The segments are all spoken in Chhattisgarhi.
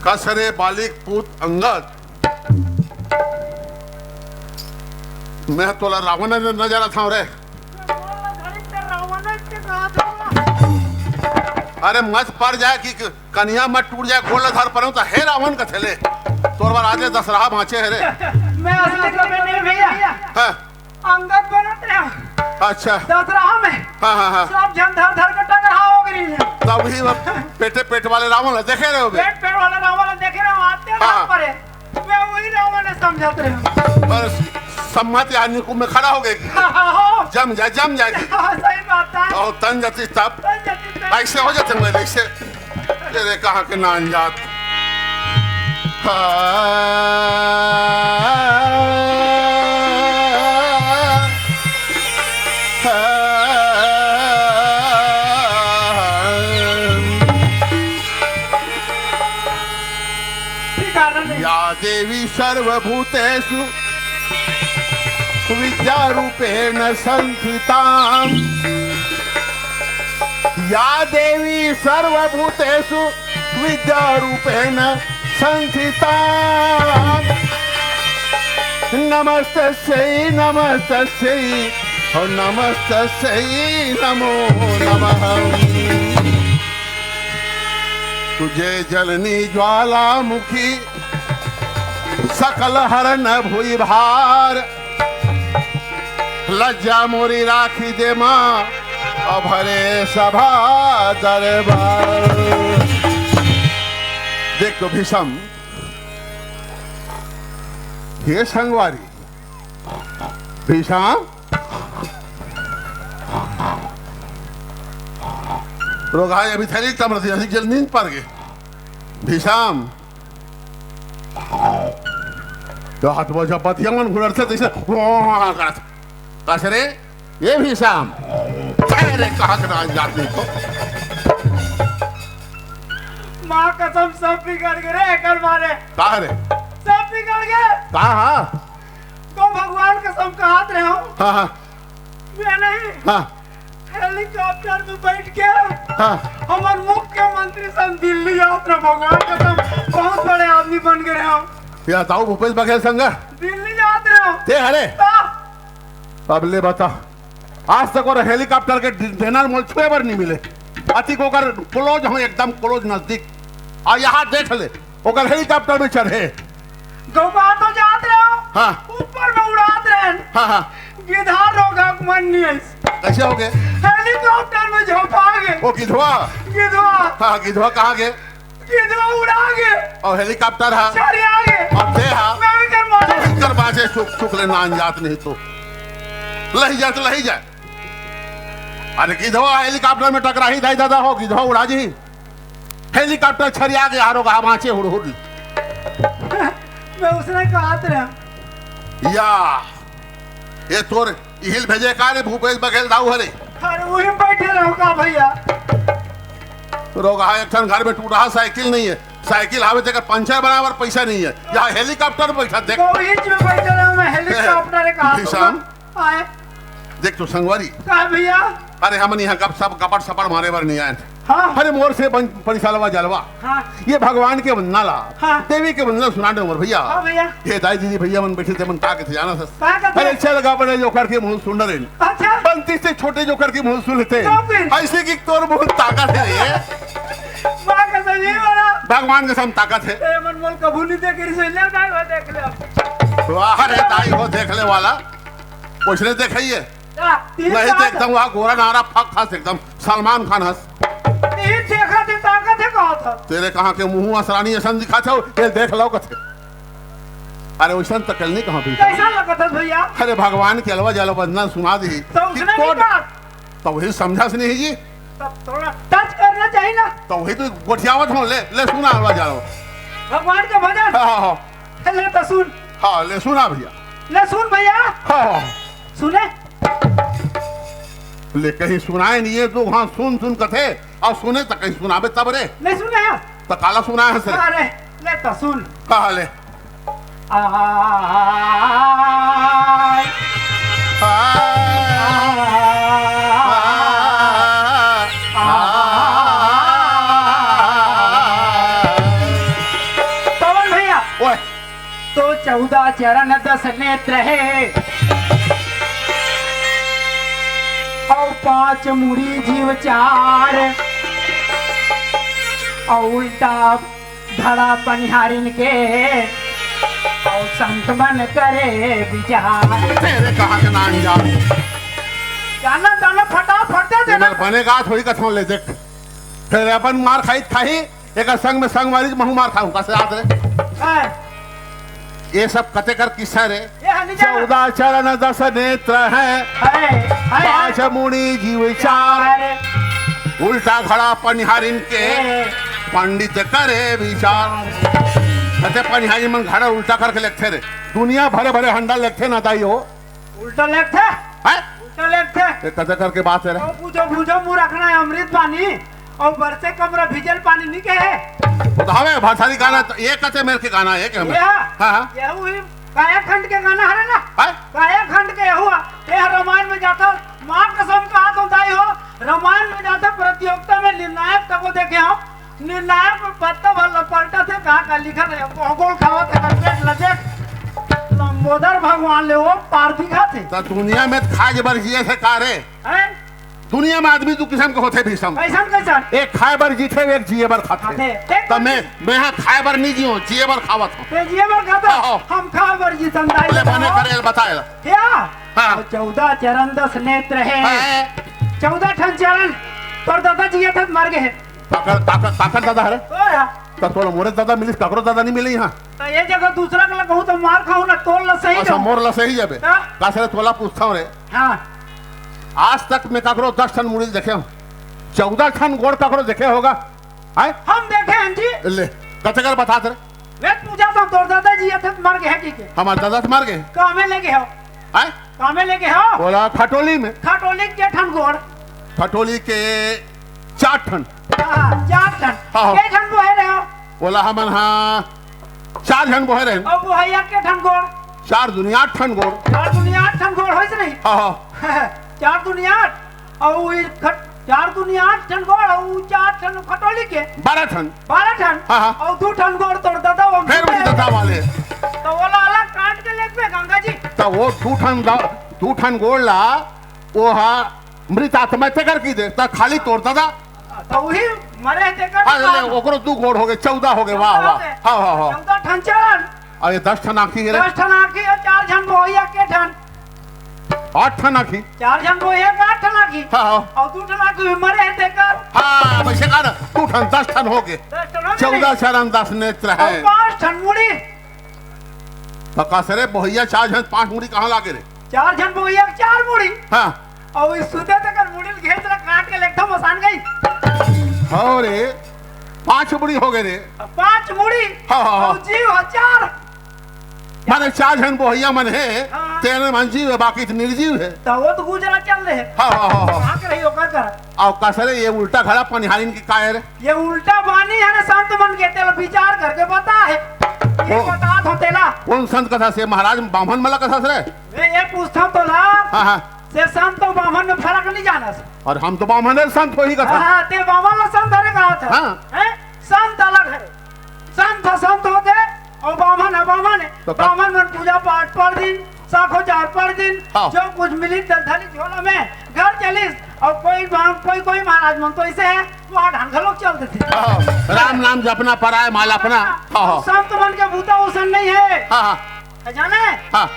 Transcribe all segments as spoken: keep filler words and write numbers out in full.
कस रे बालिक पूत अंगद, मैं तोला रावण न, न जानत हंव रे। अरे मत पड़ जाए कि कनिहा मत टूट जाए, गोड़ ल धर परेंव त हे रावण कथे ले। तोर बर आजे दसरहा बांचे हे रे। मैं असली कबे नहीं भैया। हाँ। अंगद बनत रहे। अच्छा। दसरहा में हाँ, हाँ, हाँ। सब झन धर धर के टंगरहा हो गई है। तब ही वो पेटे पेट वाले रावण ला देखे रहे होबे। पेट पेट वाले रावण ला देखे रहे, आते हाँ। राम परे। मैं वही रावण ने समझत रहे। पर सम्मत या निकुम में खड़ा हो गए। हाँ, हाँ, हो। जम जाए, जम जाए। हाँ, सही बात है। और तन जाती तब तन जाती तब। ऐसे हो जाते मेरे, ऐसे। तेरे कहाँ के नान जात। हाँ। या देवी सर्वभूतेषु विद्यारूपेण संस्थिता। या देवी सर्वभूतेषु विद्यारूपेण संस्थिता। नमस्तस्यै नमस्तस्यै, ओ नमस्तस्यै नमो नमः। तुझे जननी ज्वालामुखी सकल हरन भुइ भार। लज्जा मोरी राखी दे माँ, अउ भरे सभा दरबार। देख तो भीषम, हे संगवारी, भीषम, रोगहा अभी थैली तमरत हे, जल्दी नींद पर गे। भीषम, तो हाथ बोझा पतिया मन घुरत हे, तैसे करत। कस रे, ये भीषम। अरे, कहाँ के नान जात नहीं तो। माँ कसम, सब बिगड़ गए रे, एकर मारे। का रे? सब बिगड़ गए। का हा? तो भगवान कसम कहत रहे हो। हाँ, हाँ। मैं नहीं। हाँ। हेलीकॉप्टर में बैठ के हाँ। हमर मुख्यमंत्री संग दिल्ली जात रहे, भगवान कसम, बहुत बड़े आदमी बन गए हो। या ताऊ भूपेश बघेल संग? दिल्ली जात रहे हो। ते हरे? हाँ। अब ले बता, आज तक वो हेलीकॉप्टर के डि-, डिनर मोल छुए बर नहीं मिले। अति को कर क्लोज हो, एकदम क्लोज, नजदीक। और यहाँ देख ले, ओकर हेलीकॉप्टर में चढ़े। गौवा तो जात रहे हो, हाँ। ऊपर में उड़ात रहे। हाँ, हाँ। गिधार रोगा के मन नहीं है। कैसे हो गए? हेलीकॉप्टर में झोंपा गए। वो गिधवा? गिधवा। हाँ, गिधवा कहाँ गए? गिधवा उड़ा गए। और हेलीकॉप्टर हा? चढ़ आ गए। और दे हा? मैं भी कर मारे। तू कर बाजे चुक, चुक ले नान जात नहीं तो। लही जा तो लही जा। अरे गिधवा हेलीकॉप्टर में टकराही दाई दादा हो, गिधवा उड़ा जी। हेलीकॉप्टर छरिया के हारो कहा बाँचे हुड़हुड़। मैं उसने कहा तेरा। या, ये तोर इहिल भेजे का रे भूपेश बघेल दाऊ हरे? अरे वही बैठे रहो का भैया? रोगहा एक ठन घर में टूटा साइकिल नहीं है, साइकिल हावे तेकर पंचर बनावर पैसा नहीं है, यहाँ हेलीकॉप्टर में बैठा देख। तो वही में बैठे रहो, मैं हेलीकॉप्टर कहा भीषम। आए। देख तो संगवारी। का भैया? अरे हमन यहाँ गप सप, गपट सपड़ मारे बर नहीं आए। हाँ। अरे मोर से बन, परिसालवा जलवा। हाँ। ये भगवान के वंदना ला। हाँ। देवी के वंदना सुना दे मोर भैया। हाँ भैया। ये दाई दीदी भैया मन बैठे थे, मन का के थे जाना सस। का कहते? अरे चल गा बड़े जोकर के मुंह सुन रहे। अच्छा। बंती से छोटे जोकर के मुंह सुन लेते। तो फिर? ऐसे की तोर बहुत ताकत है रे। माँ का सही वाला। भगवान के सम ताकत है। ए मन मोल कभू नहीं देख रही सही ले दाई वो देख ले। वाह रे दाई वो देख ले वाला। उसने देखा ही है। का? तीन नहीं तो चार एकदम वहाँ गोरा नारा फक खास एकदम सलमान खान हस। तीन देखा थे ताकत है कहा था। तेरे कहाँ के मुँह असरानी असन दिखा था, ये देख लो कथे। अरे वैसन तकल नहीं कहाँ भी। कैसा लगत है भैया? अरे भगवान के अलवा जलवा वंदना सुना दी। तो कि उसने तोड़ नहीं कहा। तो वही समझा से नहीं जी। तब थोड़ा टच करना चाहिए ना। तो वही तो गोठियावत हो, ले, ले सुना अलवा जलवा। भगवान का भजन। हाँ, हाँ, हाँ। ले तो सुन। हाँ, ले सुना भैया। ले सुन भैया। हाँ, हाँ। सुने? ले कहीं सुनाए नहीं है तो हाँ सुन सुन कथे, और सुने तो कहीं सुनाबे तब रे। नहीं सुने? तो काला सुनाए है सर। अरे, ले तो सुन। हाँ, हाँ, ले। आ, आ, आ, आ, चौदह चरण दस नेत्र हे, अउ पांच मुड़ी जीव चार, अउ उल्टा घड़ा पनिहारिन के, अउ संत मन करे विचार। तेरे कहाँ के नाम जान? जाना, जाना, फटाफट दे देना। बने गात होई कथों ले देख। फेर अपन मार खाई खाही, एकर संग में संग मारी, महू मार खाहूं, कसे याद रे? हैं? ये सब कते कर किस्सा रे। ये हनी जाना। चौदह चरण दस नेत्र हे, हैं, हैं, पांच हैं। मुड़ी जीव चार। अरे। उल्टा घड़ा पनिहारिन के, ए। पंडित करे विचार। कते पनिहारी मन घड़ा उल्टा करके लेगथे रे। दुनिया भरे भरे हंडा लेगथे ना दाई हो। उल्टा लेगथे? हैं? उल्टा लेगथे। ये कते करके बात हे रे? ओ, बूझो, बूझो, मुंह रखना हे अमृत पानी, अउ बरसे कमरा भीजल पानी नी कहे। बतावे, भाषारी गाना तो ये कते मेर के गाना हे के हमें? ये हा? हाँ, हाँ। ये हुई कायाखंड के गाना हरे ना? हैं? कायाखंड के हुआ, ये रामायण में जाता, माँ कसम कहा तो दाई हो, रामायण में जाता प्रतियोगिता में निर्णायक तको देखे हो, निर्णायक में पत्ता भर लपलटा थे, कहा का लिखा रहे, गोल गोल खावा थे, पेट लजे, लंबोदर भगवान ले वो पार दिखा थे। त दुनिया में खाए बर जिए थे का रे? हैं? दुनिया में आदमी दू किस्म के होथे भीषम। कैसन, कैसन? एक खाए बर जीथे, एक जिए बर खाथे। खाथे। देख त मैं, मैं हा खाए बर नहीं जियो, जिए बर खावत हूँ। ते जिए बर खाता? हाँ, हाँ। हम खाए बर जीथन दाई ले बने बताओ। करे, बताए ला। क्या? हाँ। चौदह चरण दस नेत्र हे। हाँ। चौदह ठन चरण। तोर दादा जिए थे, मर गए हे। काकर, काकर, काकर दादा हरे? तोर हा। त तोला मोरे दादा मिलिस, काकरो दादा नहीं मिले यहाँ। त ये जगह दूसरा के ला कहूँ त मार खाहूँ ना, तोर ला सही अच्छा, जाऊँ। मोर ला सही जाबे। हाँ। का सरे तोला पूछता हूँ रे। हाँ। आज तक मैं काकरो दस ठन मुड़ी देखे हूँ, चौदह ठन गोड़ काकरो देखे होगा? हैं? हम देखे हैं जी। ले, कते कर बता दे रे। मैं पूछा था, तोर दादा जिए थे, मर गए हैं जी के? हमार दादा तो मर गए। कामे ले गए हो? हैं? कामे ले गए हो? बोला खटोली में। खटोली के ठन गोड़? खटोली के चार ठन। हाँ, चार ठन। हाँ, हाँ। के ठन बोहे रहे हो? बोला हमन हाँ चार झन बोहे रहे। अउ बोहइया के ठन गोड़? चार दुनिया आठ ठन गोड़। चार दुनिया आठ ठन गोड़ होइस नहीं? हाँ, हाँ। चार दुनिया आठ, अउ ई खट-, चार दुनिया आठ ठन गोड़, अउ चार ठन खटोली के। बारह ठन। बारह ठन? हाँ, हाँ। अउ दू ठन गोड़ तोर दादा वो फेर भी दादा वाले। त ओला अलग काट के लेगबे गंगा जी। त वो दू ठन दा-, दू ठन गोड़ ला, वो हा मृत आत्मा तेकर की दे, त खाली तोर दादा। त उही मरे तेकर हाँ, ले, ले, ओकरो दू गोड़ हो गए, चौदह हो गए, वाह, वाह। हाँ, हाँ, हाँ। चौदह ठन चरण। अरे, दस ठन आँखी हे रे। दस ठन आँखी हे, चार झन बोहइया के ठन। आठ ठन आँखी। चार झन बोहइया के आठ ठन आँखी। हाँ, हाँ। अउ दू ठन आँखी मरे हे तेकर। हाँ, वैसे कहा ना, दू ठन, दस ठन हो गए। दस ठन हो गए। चौदह चरण दस नेत्र हे। अउ पाँच ठन मुड़ी। त का सरे बोहइया चार झन पाँच मुड़ी कहाँ लागे रे? चार झन बोहइया के चार मुड़ी। हाँ। अउ ई सुते तेकर मुड़ी ल घेंच ला काट के लेगथों मसान गई। हाँ रे, पाँच मुड़ी हो गए रे। पाँच मुड़ी। हाँ, हाँ, हाँ। अउ जीव ह चार। माने चार झन बोहइया मन हे, हाँ। तेने मन जीव हे, बाकी त निर्जीव हे। त वो त गुजरा चल रहे। हाँ, हाँ, हाँ, हाँ। कहाँ के रही ओकर कर? अउ का सरे ये उल्टा घड़ा पनिहारिन के का हे रे? ये उल्टा बानी हे ना संत मन के, तेला विचार करके बता हे। ये ओ। बता दो तेला। कौन संत कथा से महाराज बाम्हन मला कथा से रे? मैं ये पूछता हूँ तोला। हाँ, हाँ। से संत अउ बाम्हन में फरक नहीं जानस। अउ हम तो बाम्हन हे, संत होही कथा। हाँ, ते बाम्हन ला संत हरे कहा था। हाँ। हैं? संत अलग हे। संत ह संत होथे अउ बाम्हन ह बाम्हन हे। तो का- बाम्हन मन पूजा पाठ पढ़ दिन, साखोचार पढ़ दिन, हाँ। जो कुछ मिली दलदली झोला में घर चलिस। अउ कोई बाम-, कोई, कोई महाराज मन तो ऐसे हे, वो आठ घन घलोक चल देथे। हाँ, राम नाम जपना पराय माल अपना। हाँ, हाँ। संत मन के बूता उसन नहीं हे। हाँ, हाँ। है जाने? हाँ।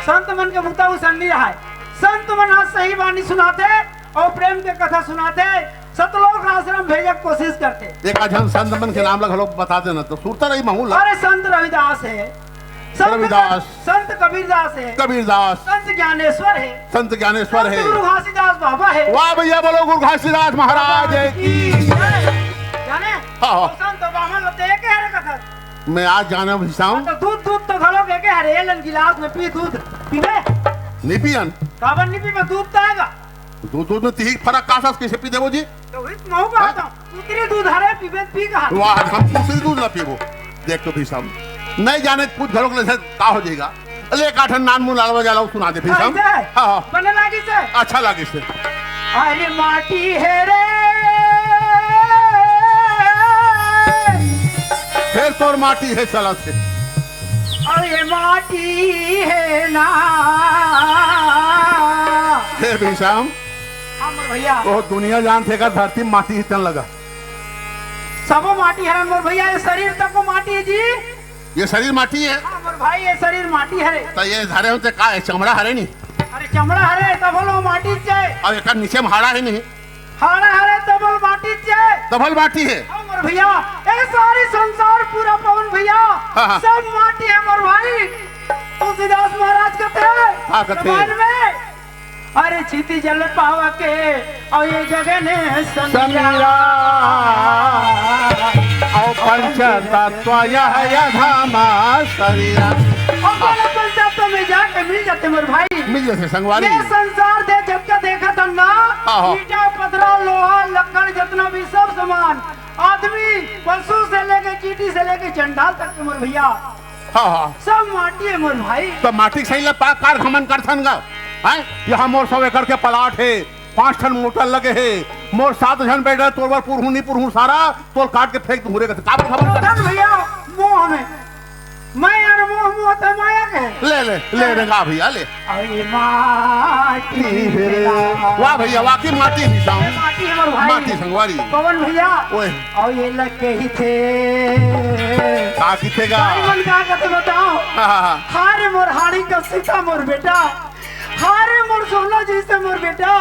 संत मन के बूता उसन नहीं रहा हे। संत मन ह सही बानी सुनाथे अउ प्रेम के कथा सुनाथे, सतलोक आश्रम भेजे के कोशिश करथे। एक आध झन संत मन के नाम ला घलो बता देना, तो सुरता रही महू ला। अरे संत रविदास हे, संत रविदास। संत कबीरदास हे, कबीरदास। संत ज्ञानेश्वर हे, संत ज्ञानेश्वर संत हे। गुरु घासीदास बाबा हे। वाह भैया, बोलो गुरु घासीदास महाराज बाबा की। की जय। जाने? हाँ, हाँ। अउ संत बामन ला ते एके हरे कथा। मैं आज जाना भी साहूँ। तो दूध, दूध तो घलो एके हरे, एलन गिलास में पी दूध, पीबे? नहीं पियन। काबर नहीं पीबे? दूध तो आएगा। दूध, दूध में तिही फरक का सास कैसे पी देवो जी? तो वही तो महू कहा हाँ? था, उतरी दूध हरे पीबे, पी कहा। वाह, हम दूसरी दूध ना पीबो। देख तो भी साहूँ, नहीं जाने कुछ घरों के लिए का हो जाएगा। ले, एक आठ नान मुन लालवा जाला, सुना दे फिर हम। ऐसे? हाँ, हाँ। बने लागी से? अच्छा लागी से। अरे माटी हे रे। फिर तोर माटी हे चला से। अउ ये माटी हे ना। हे भीषम, हाँ मोर भैया। तो दुनिया जानथे का धरती माटी ही तन लगा। सबो माटी हरन मोर भैया, ये शरीर तको माटी हे जी। ये शरीर माटी हे? हाँ मोर भाई, ये शरीर माटी हरे। त ये धरे होते का हे, चमड़ा हरे नी? अरे चमड़ा हरे तभो ल माटी च हे। अउ एकर नीचे में हाड़ा हे नी? हाड़ा हरे तभो ल माटी च हे। तभो ल माटी हे। हाँ मोर भैया, ये सारी संसार पूरा पवन भैया, हाँ, हाँ। सब माटी हे मोर भाई। तुलसीदास महाराज कथे, हाँ, कथे। रामायण में, अरे क्षिति जल पावक हे, अउ ये गगन हे समीरा। समीरा। अउ पंच तत्व यह, यह धाम शरीरा। अउ बोलो, पंच तत्व में जाके मिल जाथे मोर भाई। मिल जाथे संगवारी। ये संसार दे जतका देखत हन ना, हाँ, हाँ। ईंटा, पथरा, लोहा, लक्कड़, जतना भी सब सामान, आदमी, पशु से लेके, चींटी से लेके चंडाल तक के मोर भैया। हाँ, हाँ। सब माटी हे मोर भाई। त माटी के सही ल पाप कार घमंड करथन गा। हैं? यहाँ मोर सौ एकड़ के प्लाट हे, पांच ठन मोटर लगे हे, मोर सात झन बेटा, तोर बर पुरहूं नी पुरहूं सारा, तोर काट के फेंक दूं रे, काबर घमंड करथन? धन भैया, मोह में। मैं यार मोह, मोह त माया के। ले, ले, ले रे गा भैया, ले। अरे माटी हे रे। वाह भैया, वाह की माटी हे भीषम। माटी हे मोर भाई। माटी संगवारी। पवन भैया। ओए। अउ ये लग के ही थे। का किथे गा? भाई मन का कथे बताओ। हाँ, हाँ, हाँ। हाय रे मोर हाड़ी का सीता मोर बेटा। हाय रे मोर सोना जैसे मोर बेटा।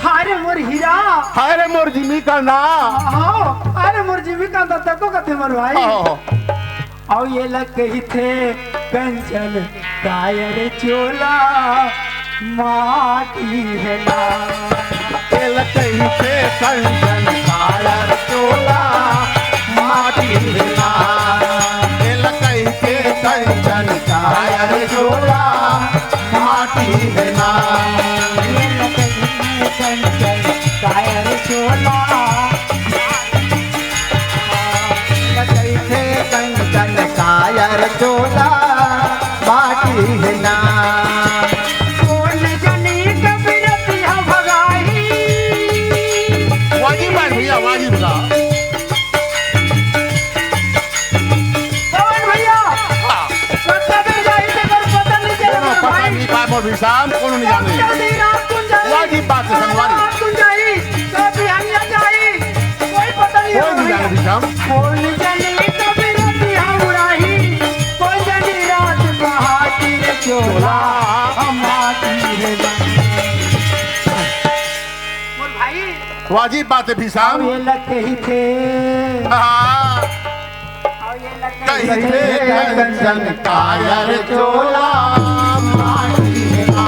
हाय रे मोर हीरा। हाय रे मोर जिमी कांदा। हाँ, हाय रे मोर जिमी कांदा तको कथे मोर भाई। हाँ, हाँ, हाँ। अउ ये लग कहिथे कंचन काया रे चोला माटी हे ना। ये लग कहिथे कंचन काया रे चोला माटी हे ना। ये लग कहिथे कंचन काया रे चोला माटी हे ना। ये लग कहिथे कंचन काया रे चोला कहिथे कंचन काया रे चोला माटी हे ना। कोन जनी कबीरतिया भगाही। वाजिब बात भैया, वाजिब बात। पवन भैया, हाँ। कब तक जाही तेकर पता नहीं चले कोनो मोर पता भाई। नहीं पाए मोर भीषम, कोनो नहीं जाने। जल्दी रात कुन जाही। वाजिब बात हे संगवारी। रात कुन जाही। तो बिहनिया जाही, कोई पता नहीं कोई नहीं जाने भैया। भीषम। कोन जनी कबीरतिया उड़ाही, कोन जनी रात पहाती रे चोला, हम आती रे। मोर भाई। वाजिब बात हे भीषम। ये लग कहिथे। हाँ। कहिथे कंचन काया रे चोला माटी हे ना।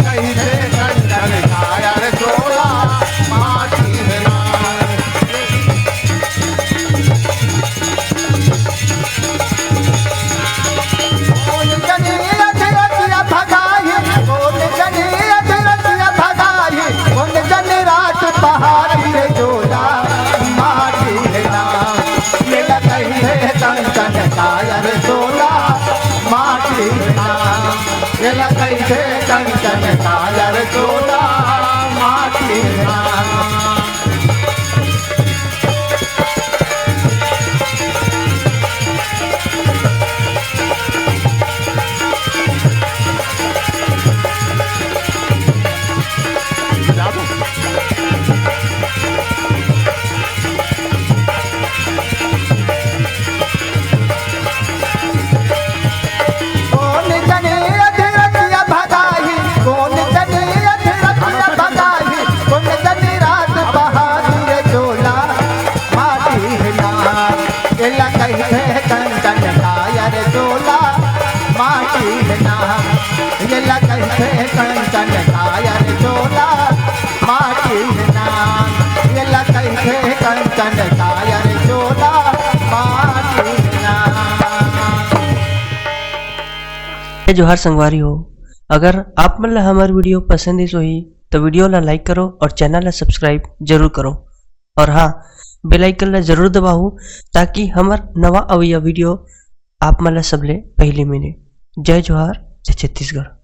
कहिथे कंचन काया रे चोला माटी हे ना। कोन जनी अधरतिया भगाही, कोन जनी अधरतिया भगाही, कोन जनी रात पहाती रे चोला माटी हे ना। ये लग कहिथे कंचन काया रे चोला माटी हे ना। ये लग कहिथे कंचन काया रे चोला माटी हे ना। कोन जनी अधरतिया भगाही, कोन जनी अधरतिया भगाही, कोन जनी रात पहाती रे चोला माटी हे ना। ये लग कहिथे कंचन काया रे चोला माटी हे ना। ये लग कहिथे कंचन काया रे चोला माटी हे ना। ये लग कहिथे कंचन काया रे चोला माटी हे ना। जय जोहार संगवारी हो, अगर आप मन ला हमर video पसंद आइस होही, तो video ला like करो और channel ला subscribe जरूर करो। और हाँ, bell icon ला जरूर दबाहू, ताकि हमर नवा अवइया video आप मन ला सबले पहिली मिले। जय जोहार, जय छत्तीसगढ़।